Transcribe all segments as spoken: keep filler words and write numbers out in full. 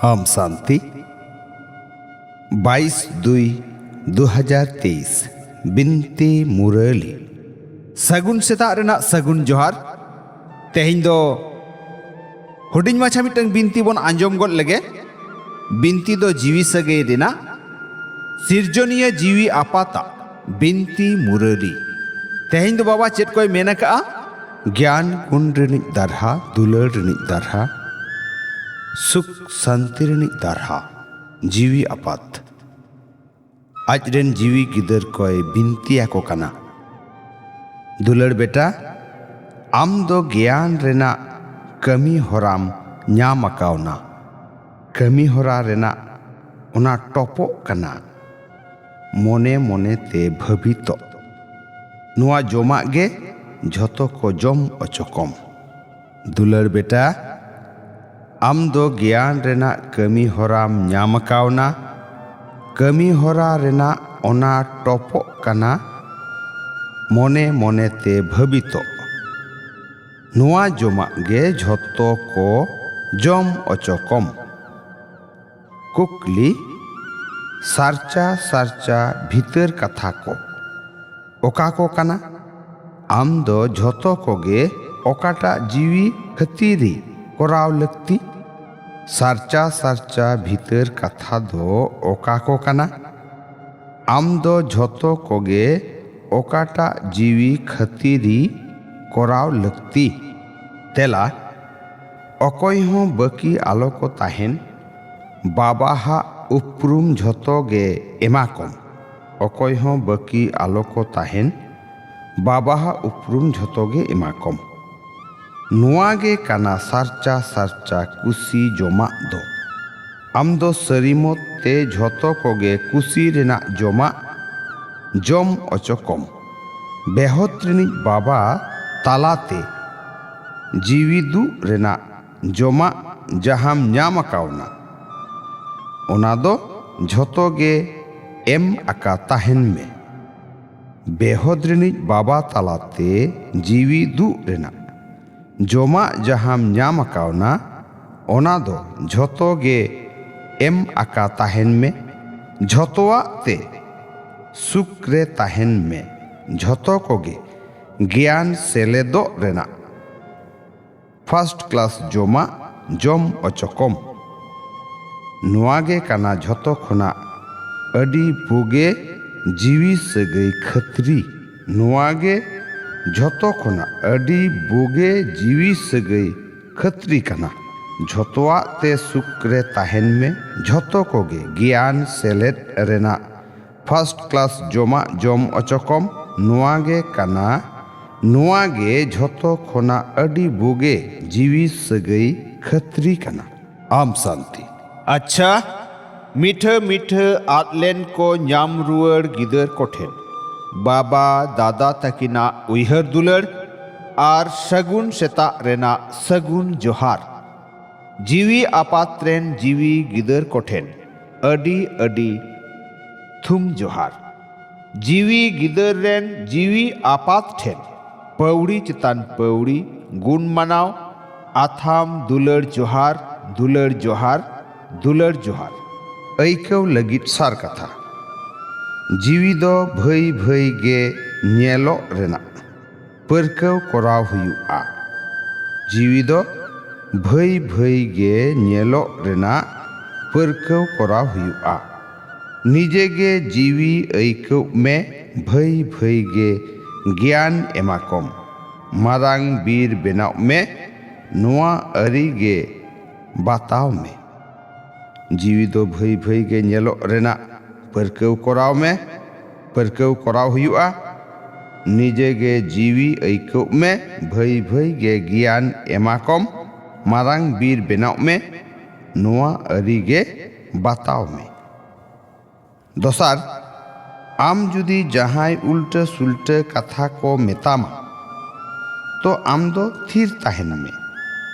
ᱟᱢ ᱥᱟᱱᱛᱤ, ᱵᱟᱭᱤᱥ ᱫᱩᱭ ᱫᱩ ᱦᱟᱡᱟᱨ ᱛᱮᱭᱤᱥ, ᱵᱤᱱᱛᱤ ᱢᱩᱨᱟᱹᱞᱤ᱾ ᱥᱟᱹᱜᱩᱱ ᱥᱮᱛᱟᱜ ᱨᱮᱱᱟᱜ ᱥᱟᱹᱜᱩᱱ ᱡᱚᱦᱟᱨ᱾ ᱛᱮᱦᱮᱧ ᱫᱚ ᱦᱩᱰᱤᱧ ᱢᱟᱪᱷᱟ ᱢᱤᱫᱴᱟᱝ ᱵᱤᱱᱛᱤ ᱵᱚᱱ ᱟᱸᱡᱚᱢ ᱜᱚᱫ ᱞᱮᱜᱮ᱾ ᱵᱤᱱᱛᱤ ᱫᱚ ᱡᱤᱣᱤ ᱥᱟᱹᱜᱟᱹᱭ ᱨᱮᱱᱟᱜ, ᱥᱤᱨᱡᱚᱱᱤᱭᱟᱹ ᱡᱤᱣᱤ ᱟᱯᱟᱛᱟᱜ ᱵᱤᱱᱛᱤ ᱢᱩᱨᱟᱹᱞᱤ᱾ ᱛᱮᱦᱮᱧ ᱫᱚ ᱵᱟᱵᱟ ᱪᱮᱫ ᱠᱚᱭ ᱢᱮᱱ ᱟᱠᱟᱜᱼᱟ? ᱜᱮᱭᱟᱱ ᱜᱩᱱ ᱨᱤᱱᱤᱡ ᱫᱟᱨᱦᱟ, ᱫᱩᱞᱟᱹᱲ ᱨᱤᱱᱤᱡ ᱫᱟᱨᱦᱟ, ᱥᱩᱠ ᱥᱟᱱᱛᱤ ᱨᱤᱱᱤᱡ ᱫᱟᱨᱦᱟ, ᱡᱤᱣᱤ ᱟᱯᱟᱛ᱾ ᱟᱡ ᱨᱮᱱ ᱡᱤᱣᱤ ᱜᱤᱫᱟᱹᱨ ᱠᱚᱭ ᱵᱤᱱᱛᱤ ᱟᱠᱚ ᱠᱟᱱᱟ, ᱫᱩᱞᱟᱹᱲ ᱵᱮᱴᱟ, ᱟᱢ ᱫᱚ ᱜᱮᱭᱟᱱ ᱨᱮᱱᱟᱜ ᱠᱟᱹᱢᱤ ᱦᱚᱨᱟᱢ ᱧᱟᱢ ᱟᱠᱟᱣᱱᱟ᱾ ᱠᱟᱹᱢᱤ ᱦᱚᱨᱟ ᱨᱮᱱᱟᱜ ᱚᱱᱟ ᱴᱚᱯᱚᱜ ᱠᱟᱱᱟ᱾ ᱢᱚᱱᱮ ᱢᱚᱱᱮ ᱛᱮ ᱵᱷᱟᱹᱵᱤᱛᱚᱜ᱾ ᱱᱚᱣᱟ ᱡᱚᱢᱟᱜ ᱜᱮ ᱡᱷᱚᱛᱚ ᱠᱚ ᱡᱚᱢ ᱚᱪᱚ ᱠᱚᱢ᱾ ᱫᱩᱞᱟᱹᱲ ᱵᱮᱴᱟ, ᱟᱢ ᱫᱚ ᱜᱮᱭᱟᱱ ᱨᱮᱱᱟᱜ ᱠᱟᱹᱢᱤ ᱦᱚᱨᱟᱢ ᱧᱟᱢ ᱟᱠᱟᱣᱱᱟ᱾ ᱠᱟᱹᱢᱤ ᱦᱚᱨᱟ ᱨᱮᱱᱟᱜ ᱚᱱᱟ ᱴᱚᱯᱚᱜ ᱠᱟᱱᱟ᱾ ᱢᱚᱱᱮ ᱢᱚᱱᱮ ᱛᱮ ᱵᱷᱟᱹᱵᱤᱛᱚᱜ᱾ ᱱᱚᱣᱟ ᱡᱚᱢᱟᱜ ᱜᱮ ᱡᱷᱚᱛᱚ ᱠᱚ ᱡᱚᱢ ᱚᱪᱚ ᱠᱚᱢ᱾ ᱠᱩᱠᱞᱤ, ᱥᱟᱨᱪᱟ ᱥᱟᱨᱪᱟ ᱵᱷᱤᱛᱟᱹᱨ ᱠᱟᱛᱷᱟ ᱠᱚ ᱚᱠᱟ ᱠᱚ ᱠᱟᱱᱟ? ᱟᱢ ᱫᱚ ᱡᱷᱚᱛᱚ ᱠᱚᱜᱮ ᱚᱠᱟᱴᱟᱜ ᱡᱤᱣᱤ ᱠᱷᱟᱹᱛᱤᱨᱤ ᱠᱚᱨᱟᱣ ᱞᱟᱹᱠᱛᱤ? ᱥᱟᱨᱪᱟ ᱥᱟᱨᱪᱟ ᱵᱷᱤᱛᱟᱹᱨ ᱠᱟᱛᱷᱟ ᱫᱚ ᱚᱠᱟ ᱠᱚ ᱠᱟᱱᱟ? ᱟᱢ ᱫᱚ ᱡᱷᱚᱛᱚ ᱠᱚᱜᱮ ᱚᱠᱟᱴᱟᱜ ᱡᱤᱣᱤ ᱠᱷᱟᱹᱛᱤᱨᱤ ᱠᱚᱨᱟᱣ ᱞᱟᱹᱠᱛᱤ? ᱛᱮᱞᱟ, ᱚᱠᱚᱭ ᱦᱚᱸ ᱵᱟᱹᱠᱤ ᱟᱞᱚ ᱠᱚ ᱛᱟᱦᱮᱱ, ᱵᱟᱵᱟᱦᱟᱜ ᱩᱯᱨᱩᱢ ᱡᱷᱚᱛᱚ ᱜᱮ ᱮᱢᱟ ᱠᱚᱢ᱾ ᱚᱠᱚᱭ ᱦᱚᱸ ᱵᱟᱹᱠᱤ ᱟᱞᱚ ᱠᱚ ᱛᱟᱦᱮᱱ, ᱵᱟᱵᱟᱦᱟᱜ ᱩᱯᱨᱩᱢ ᱡᱷᱚᱛᱚ ᱜᱮ ᱮᱢᱟ ᱠᱚᱢ᱾ ᱱᱚᱣᱟ ᱜᱮ ᱠᱟᱱᱟ ᱥᱟᱨᱪᱟ ᱥᱟᱨᱪᱟ ᱠᱩᱥᱤ ᱡᱚᱢᱟᱜ ᱫᱚ᱾ ᱟᱢ ᱫᱚ ᱥᱟᱹᱨᱤᱢᱚᱛ ᱛᱮ ᱡᱷᱚᱛᱚ ᱠᱚᱜᱮ ᱠᱩᱥᱤ ᱨᱮᱱᱟᱜ ᱡᱚᱢᱟᱜ ᱡᱚᱢ ᱚᱪᱚ ᱠᱚᱢ᱾ ᱵᱮᱦᱚᱛ ᱨᱤᱱᱤᱡ ᱵᱟᱵᱟ ᱛᱟᱞᱟᱛᱮ ᱡᱤᱣᱤ ᱫᱩᱜ ᱨᱮᱱᱟᱜ ᱡᱚᱢᱟᱜ ᱡᱟᱦᱟᱸᱢ ᱧᱟᱢ ᱟᱠᱟᱣᱱᱟ, ᱚᱱᱟ ᱫᱚ ᱡᱷᱚᱛᱚ ᱜᱮ ᱮᱢ ᱟᱠᱟ ᱛᱟᱦᱮᱱ ᱢᱮ᱾ ᱵᱮᱦᱚᱫ ᱨᱤᱱᱤᱡ ᱵᱟᱵᱟ ᱛᱟᱞᱟᱛᱮ ᱡᱤᱣᱤ ᱫᱩᱜ ᱨᱮᱱᱟᱜ ᱡᱚᱢᱟᱜ ᱡᱟᱦᱟᱸᱢ ᱧᱟᱢ ᱟᱠᱟᱣᱱᱟ, ᱚᱱᱟ ᱫᱚ ᱡᱷᱚᱛᱚ ᱜᱮ ᱮᱢ ᱟᱠᱟ ᱛᱟᱦᱮᱱ ᱢᱮ᱾ ᱡᱷᱚᱛᱚᱣᱟᱜ ᱛᱮ ᱥᱩᱠ ᱨᱮ ᱛᱟᱦᱮᱱ ᱢᱮ᱾ ᱡᱷᱚᱛᱚ ᱠᱚᱜᱮ ᱜᱮᱭᱟᱱ ᱥᱮᱞᱮᱫᱚᱜ ᱨᱮᱱᱟᱜ᱾ ᱯᱷᱟᱥᱴ ᱠᱞᱟᱥ ᱡᱚᱢᱟᱜ ᱡᱚᱢ ᱚᱪᱚ ᱠᱚᱢ᱾ ᱱᱚᱣᱟ ᱜᱮ ᱠᱟᱱᱟ ᱡᱷᱚᱛᱚ ᱠᱷᱚᱱᱟᱜ ᱟᱹᱰᱤ ᱵᱩᱜᱮ ᱡᱤᱣᱤ ᱥᱟᱹᱜᱟᱹᱭ ᱠᱷᱟᱹᱛᱨᱤ᱾ ᱱᱚᱣᱟ ᱜᱮ ᱡᱷᱚᱛᱚ ᱠᱷᱚᱱᱟᱜ ᱟᱹᱰᱤ ᱵᱩᱜᱮ ᱡᱤᱣᱤ ᱥᱟᱹᱜᱟᱹᱭ ᱠᱷᱟᱹᱛᱨᱤ ᱠᱟᱱᱟ᱾ ᱡᱷᱚᱛᱚᱣᱟᱜ ᱛᱮ ᱥᱩᱠ ᱨᱮ ᱛᱟᱦᱮᱱ ᱢᱮ᱾ ᱡᱷᱚᱛᱚ ᱠᱚᱜᱮ ᱜᱮᱭᱟᱱ ᱥᱮᱞᱮᱫ ᱨᱮᱱᱟᱜ᱾ ᱯᱷᱟᱥᱴ ᱠᱞᱟᱥ ᱡᱚᱢᱟᱜ ᱡᱚᱢ ᱚᱪᱚ ᱠᱚᱢ᱾ ᱱᱚᱣᱟ ᱜᱮ ᱠᱟᱱᱟ, ᱱᱚᱣᱟ ᱜᱮ ᱡᱷᱚᱛᱚ ᱠᱷᱚᱱᱟᱜ ᱟᱹᱰᱤ ᱵᱩᱜᱮ ᱡᱤᱣᱤ ᱥᱟᱹᱜᱟᱹᱭ ᱠᱷᱟᱹᱛᱨᱤ ᱠᱟᱱᱟ᱾ ᱟᱢ ᱥᱟᱱᱛᱤ᱾ ᱟᱪᱪᱷᱟ, ᱢᱤᱴᱷᱟᱹ ᱢᱤᱴᱷᱟᱹ ᱟᱫ ᱞᱮᱱ ᱠᱚ ᱧᱟᱢ ᱨᱩᱣᱟᱹᱲ ᱜᱤᱫᱟᱹᱨ ᱠᱚᱴᱷᱮᱱ ᱵᱟᱵᱟ ᱫᱟᱫᱟ ᱛᱟᱹᱠᱤᱱᱟᱜ ᱩᱭᱦᱟᱹᱨ ᱫᱩᱞᱟᱹᱲ ᱟᱨ ᱥᱟᱹᱜᱩᱱ ᱥᱮᱛᱟᱜ ᱨᱮᱱᱟᱜ ᱥᱟᱹᱜᱩᱱ ᱡᱚᱦᱟᱨ᱾ ᱡᱤᱣᱤ ᱟᱯᱟᱛ ᱨᱮᱱ ᱡᱤᱣᱤ ᱜᱤᱫᱟᱹᱨ ᱠᱚᱴᱷᱮᱱ ᱟᱹᱰᱤ ᱟᱹᱰᱤ ᱛᱷᱩᱢ ᱡᱚᱦᱟᱨ᱾ ᱡᱤᱣᱤ ᱜᱤᱫᱟᱹᱨ ᱨᱮᱱ ᱡᱤᱣᱤ ᱟᱯᱟᱛ ᱴᱷᱮᱱ ᱯᱟᱹᱣᱲᱤ ᱪᱮᱛᱟᱱ ᱯᱟᱹᱣᱲᱤ ᱜᱩᱱ ᱢᱟᱱᱟᱣ, ᱟᱛᱷᱟᱢ ᱫᱩᱞᱟᱹᱲ ᱡᱚᱦᱟᱨ, ᱫᱩᱞᱟᱹᱲ ᱡᱚᱦᱟᱨ, ᱫᱩᱞᱟᱹᱲ ᱡᱚᱦᱟᱨ᱾ ᱟᱹᱭᱠᱟᱹᱣ ᱞᱟᱹᱜᱤᱫ ᱥᱟᱨ ᱠᱟᱛᱷᱟ᱾ ᱡᱤᱣᱤ ᱫᱚ ᱵᱷᱟᱹᱭ ᱵᱷᱟᱹᱭ ᱜᱮ ᱧᱮᱞᱚᱜ ᱨᱮᱱᱟᱜ ᱯᱟᱹᱨᱠᱟᱹᱣ ᱠᱚᱨᱟᱣ ᱦᱩᱭᱩᱜᱼᱟ᱾ ᱡᱤᱣᱤ ᱫᱚ ᱵᱷᱟᱹᱭ ᱵᱷᱟᱹᱭ ᱜᱮ ᱧᱮᱞᱚᱜ ᱨᱮᱱᱟᱜ ᱯᱟᱹᱨᱠᱟᱹᱣ ᱠᱚᱨᱟᱣ ᱦᱩᱭᱩᱜᱼᱟ᱾ ᱱᱤᱡᱮ ᱜᱮ ᱡᱤᱣᱤ ᱟᱹᱭᱠᱟᱹᱣ ᱢᱮ, ᱵᱷᱟᱹᱭ ᱵᱷᱟᱹᱭ ᱜᱮ ᱜᱮᱭᱟᱱ ᱮᱢᱟ ᱠᱚᱢ᱾ ᱢᱟᱨᱟᱝ ᱵᱤᱨ ᱵᱮᱱᱟᱣ ᱢᱮ, ᱱᱚᱣᱟ ᱟᱹᱨᱤ ᱜᱮ ᱵᱟᱛᱟᱣ ᱢᱮ᱾ ᱡᱤᱣᱤ ᱫᱚ ᱵᱷᱟᱹᱭ ᱵᱷᱟᱹᱭ ᱜᱮ ᱧᱮᱞᱚᱜ ᱨᱮᱱᱟᱜ ᱯᱟᱹᱨᱠᱟᱹᱣ ᱠᱚᱨᱟᱣ ᱢᱮ, ᱯᱟᱹᱨᱠᱟᱹᱣ ᱠᱚᱨᱟᱣ ᱦᱩᱭᱩᱜᱼᱟ᱾ ᱱᱤᱡᱮ ᱜᱮ ᱡᱤᱣᱤ ᱟᱹᱭᱠᱟᱹᱣ ᱢᱮ, ᱵᱷᱟᱹᱭ ᱵᱷᱟᱹᱭ ᱜᱮ ᱜᱮᱭᱟᱱ ᱮᱢᱟ ᱠᱚᱢ, ᱢᱟᱨᱟᱝ ᱵᱤᱨ ᱵᱮᱱᱟᱣ ᱢᱮ, ᱱᱚᱣᱟ ᱟᱹᱨᱤ ᱜᱮ ᱵᱟᱛᱟᱣ ᱢᱮ᱾ ᱫᱚᱥᱟᱨ, ᱟᱢ ᱡᱩᱫᱤ ᱡᱟᱦᱟᱸᱭ ᱩᱞᱴᱟᱹ ᱥᱩᱞᱴᱟᱹ ᱠᱟᱛᱷᱟ ᱠᱚ ᱢᱮᱛᱟᱢᱟ, ᱛᱚ ᱟᱢ ᱫᱚ ᱛᱷᱤᱨ ᱛᱟᱦᱮᱱ ᱢᱮ᱾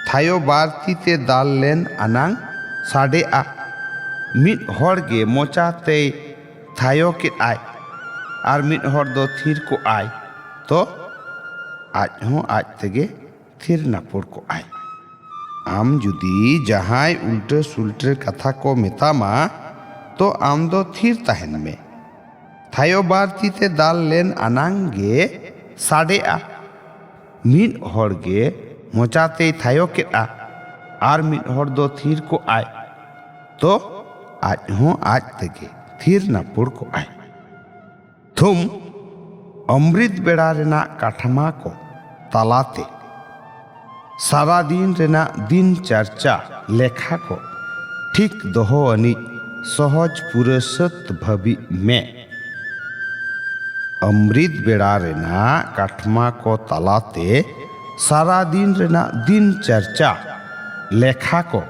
ᱛᱷᱟᱭᱚ ᱵᱟᱨ ᱛᱤ ᱛᱮ ᱫᱟᱞ ᱞᱮᱱ ᱟᱱᱟᱝ ᱥᱟᱰᱮᱜᱼᱟ᱾ ᱢᱤᱫ ᱦᱚᱲ ᱜᱮ ᱢᱚᱪᱟ ᱛᱮᱭ ᱛᱷᱟᱭᱚ ᱠᱮᱫ ᱟᱭ ᱟᱨ ᱢᱤᱫ ᱦᱚᱲ ᱫᱚ ᱛᱷᱤᱨ ᱠᱚᱜ ᱟᱭ, ᱛᱚ ᱟᱡ ᱦᱚᱸ ᱟᱡ ᱛᱮᱜᱮ ᱛᱷᱤᱨ ᱱᱟᱯᱚᱲ ᱠᱚᱜ ᱟᱭ᱾ ᱟᱢ ᱡᱩᱫᱤ ᱡᱟᱦᱟᱸᱭ ᱩᱞᱴᱟᱹ ᱥᱩᱞᱴᱟᱹ ᱠᱟᱛᱷᱟ ᱠᱚ ᱢᱮᱛᱟᱢᱟ, ᱛᱚ ᱟᱢ ᱫᱚ ᱛᱷᱤᱨ ᱛᱟᱦᱮᱱ ᱢᱮ᱾ ᱛᱷᱟᱭᱚ ᱵᱟᱨ ᱛᱤ ᱛᱮ ᱫᱟᱞ ᱞᱮᱱ ᱟᱱᱟᱝ ᱜᱮ ᱥᱟᱰᱮᱜᱼᱟ᱾ ᱢᱤᱫ ᱦᱚᱲ ᱜᱮ ᱢᱚᱪᱟ ᱛᱮᱭ ᱛᱷᱟᱭᱚ ᱠᱮᱫᱼᱟ, ᱟᱨ ᱢᱤᱫ ᱦᱚᱲ ᱫᱚ ᱛᱷᱤᱨ ᱠᱚᱜᱼᱟᱭ᱾ ᱛᱚ ᱟᱡ ᱦᱚᱸ ᱟᱡ ᱛᱮᱜᱮ ᱛᱷᱤᱨ ᱱᱟᱯᱩᱲ ᱠᱚᱜᱼᱟᱭ᱾ ᱛᱷᱩᱢ, ᱚᱢᱨᱤᱛ ᱵᱮᱲᱟ ᱨᱮᱱᱟᱜ ᱠᱟᱴᱷᱢᱟ ᱠᱚ ᱛᱟᱞᱟᱛᱮ ᱥᱟᱨᱟ ᱫᱤᱱ ᱨᱮᱱᱟᱜ ᱫᱤᱱ ᱪᱟᱨᱪᱟ ᱞᱮᱠᱷᱟ ᱠᱚ ᱴᱷᱤᱠ ᱫᱚᱦᱚ ᱟᱹᱱᱤᱡ ᱥᱚᱦᱚᱡ ᱯᱩᱨᱟᱹ ᱥᱟᱹᱛ ᱵᱷᱟᱹᱵᱤᱜ ᱢᱮ᱾ ᱚᱢᱨᱤᱛ ᱵᱮᱲᱟ ᱨᱮᱱᱟᱜ ᱠᱟᱴᱷᱢᱟ ᱠᱚ ᱛᱟᱞᱟᱛᱮ ᱥᱟᱨᱟ ᱫᱤᱱ ᱨᱮᱱᱟᱜ ᱫᱤᱱ ᱪᱟᱨᱪᱟ ᱞᱮᱠᱷᱟ ᱠᱚ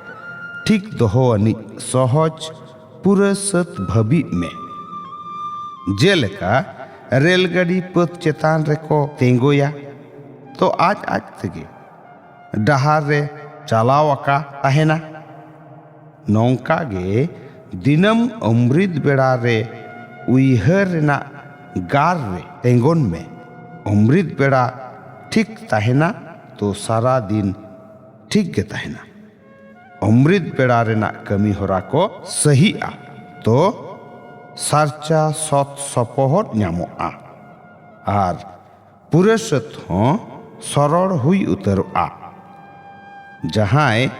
ᱴᱷᱤᱠ ᱫᱚᱦᱚ ᱟᱹᱱᱤᱡ ᱥᱚᱦᱚᱡ ᱯᱩᱨᱟᱹ ᱥᱟᱹᱛ ᱵᱷᱟᱹᱵᱤᱜ ᱢᱮ᱾ ᱡᱮᱞᱮᱠᱟ, ᱨᱮᱞ ᱜᱟᱹᱰᱤ ᱯᱟᱹᱛ ᱪᱮᱛᱟᱱ ᱨᱮᱠᱚ ᱛᱮᱸᱜᱚᱭᱟ, ᱛᱚ ᱟᱡ ᱟᱡ ᱛᱮᱜᱮ ᱰᱟᱦᱟᱨ ᱨᱮ ᱪᱟᱞᱟᱣ ᱟᱠᱟ ᱛᱟᱦᱮᱱᱟ᱾ ᱱᱚᱝᱠᱟ ᱜᱮ ᱫᱤᱱᱟᱹᱢ ᱚᱢᱨᱤᱛ ᱵᱮᱲᱟ ᱨᱮ ᱩᱭᱦᱟᱹᱨ ᱨᱮᱱᱟᱜ ᱜᱟᱨ ᱨᱮ ᱛᱮᱸᱜᱚᱱ ᱢᱮ᱾ ᱚᱢᱨᱤᱛ ᱵᱮᱲᱟ ᱴᱷᱤᱠ ᱛᱟᱦᱮᱱᱟ, ᱛᱚ ᱥᱟᱨᱟ ᱫᱤᱱ ᱴᱷᱤᱠ ᱜᱮ ᱛᱟᱦᱮᱱᱟ᱾ ᱚᱢᱨᱤᱛ ᱵᱮᱲᱟ ᱨᱮᱱᱟᱜ ᱠᱟᱹᱢᱤ ᱦᱚᱨᱟ ᱠᱚ ᱥᱟᱹᱦᱤᱜᱼᱟ, ᱛᱚ ᱥᱟᱨᱪᱟ ᱥᱚᱛ ᱥᱚᱯᱚᱦᱚᱫ ᱧᱟᱢᱚᱜᱼᱟ ᱟᱨ ᱯᱩᱨᱟᱹ ᱥᱟᱹᱛ ᱦᱚᱸ ᱥᱚᱨᱚᱲ ᱦᱩᱭ ᱩᱛᱟᱹᱨᱚᱜᱼᱟ᱾ ᱡᱟᱦᱟᱸᱭ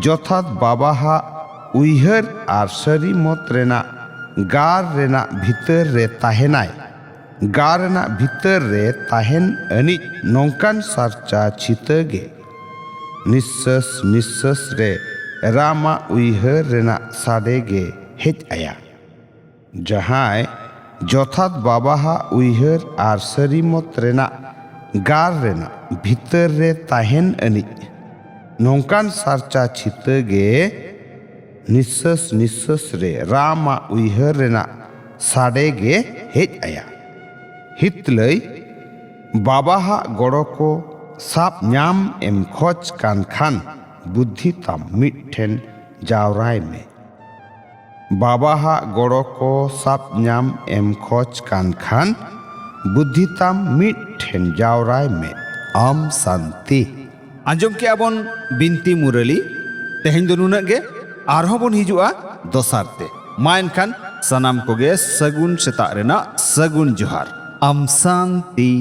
ᱡᱚᱛᱷᱟᱛ ᱵᱟᱵᱟᱦᱟᱜ ᱩᱭᱦᱟᱹᱨ ᱟᱨ ᱥᱟᱹᱨᱤ ᱢᱚᱛ ᱨᱮᱱᱟᱜ ᱜᱟᱨ ᱨᱮᱱᱟᱜ ᱵᱷᱤᱛᱟᱹᱨ ᱨᱮ ᱛᱟᱦᱮᱱᱟᱭ, ᱜᱟᱨ ᱨᱮᱱᱟᱜ ᱵᱷᱤᱛᱟᱹᱨ ᱨᱮ ᱛᱟᱦᱮᱱ ᱟᱹᱱᱤᱡ ᱱᱚᱝᱠᱟᱱ ᱥᱟᱨᱪᱟ ᱪᱷᱤᱛᱟᱹ ᱜᱮ ᱱᱤᱥᱥᱟᱹᱥ ᱱᱤᱥᱥᱟᱹᱥ ᱨᱮ ᱨᱟᱢᱟᱜ ᱩᱭᱦᱟᱹᱨ ᱨᱮᱱᱟᱜ ᱥᱟᱰᱮ ᱜᱮ ᱦᱮᱡ ᱟᱭᱟ᱾ ᱡᱟᱦᱟᱸᱭ ᱡᱚᱛᱷᱟᱛ ᱵᱟᱵᱟᱦᱟᱜ ᱩᱭᱦᱟᱹᱨ ᱟᱨ ᱥᱟᱹᱨᱤ ᱢᱚᱛ ᱨᱮᱱᱟᱜ ᱜᱟᱨ ᱨᱮᱱᱟᱜ ᱵᱷᱤᱛᱟᱹᱨ ᱨᱮ ᱛᱟᱦᱮᱱ ᱟᱹᱱᱤᱡ ᱱᱚᱝᱠᱟᱱ ᱥᱟᱨᱪᱟ ᱪᱷᱤᱛᱟᱹ ᱜᱮ ᱱᱤᱥᱥᱟᱹᱥ ᱱᱤᱥᱥᱟᱹᱥ ᱨᱮ ᱨᱟᱢᱟᱜ ᱩᱭᱦᱟᱹᱨ ᱨᱮᱱᱟᱜ ᱥᱟᱰᱮ ᱜᱮ ᱦᱮᱡ ᱟᱭᱟ᱾ ᱦᱤᱛᱞᱟᱹᱭ, ᱵᱟᱵᱟᱦᱟᱜ ᱜᱚᱲᱚ ᱠᱚ ᱥᱟᱵ ᱧᱟᱢ ᱮᱢ ᱠᱷᱚᱡᱽ ᱠᱟᱱ ᱠᱷᱟᱱ ᱵᱩᱫᱽᱫᱷᱤ ᱛᱟᱢ ᱢᱤᱫ ᱴᱷᱮᱱ ᱡᱟᱣᱨᱟᱭ ᱢᱮ᱾ ᱵᱟᱵᱟᱦᱟᱜ ᱜᱚᱲᱚ ᱠᱚ ᱥᱟᱵ ᱧᱟᱢ ᱮᱢ ᱠᱷᱚᱡᱽ ᱠᱟᱱ ᱠᱷᱟᱱ ᱵᱩᱫᱽᱫᱷᱤ ᱛᱟᱢ ᱢᱤᱫ ᱴᱷᱮᱱ ᱡᱟᱣᱨᱟᱭ ᱢᱮ᱾ ᱟᱢ ᱥᱟᱱᱛᱤ᱾ ᱟᱸᱡᱚᱢ ᱠᱮᱜᱼᱟ ᱵᱚᱱ ᱵᱤᱱᱛᱤ ᱢᱩᱨᱟᱹᱞᱤ᱾ ᱛᱮᱦᱮᱧ ᱫᱚ ᱱᱩᱱᱟᱹᱜ ᱜᱮ᱾ ᱟᱨᱦᱚᱸ ᱵᱚᱱ ᱦᱤᱡᱩᱜᱼᱟ ᱫᱚᱥᱟᱨ ᱛᱮ᱾ ᱢᱟ ᱮᱱᱠᱷᱟᱱ ᱥᱟᱱᱟᱢ ᱠᱚᱜᱮ ᱥᱟᱹᱜᱩᱱ ᱥᱮᱛᱟᱜ ᱨᱮᱱᱟᱜ ᱥᱟᱹᱜᱩᱱ ᱡᱚᱦᱟᱨ᱾ ᱟᱢ ᱥᱟᱱᱛᱤ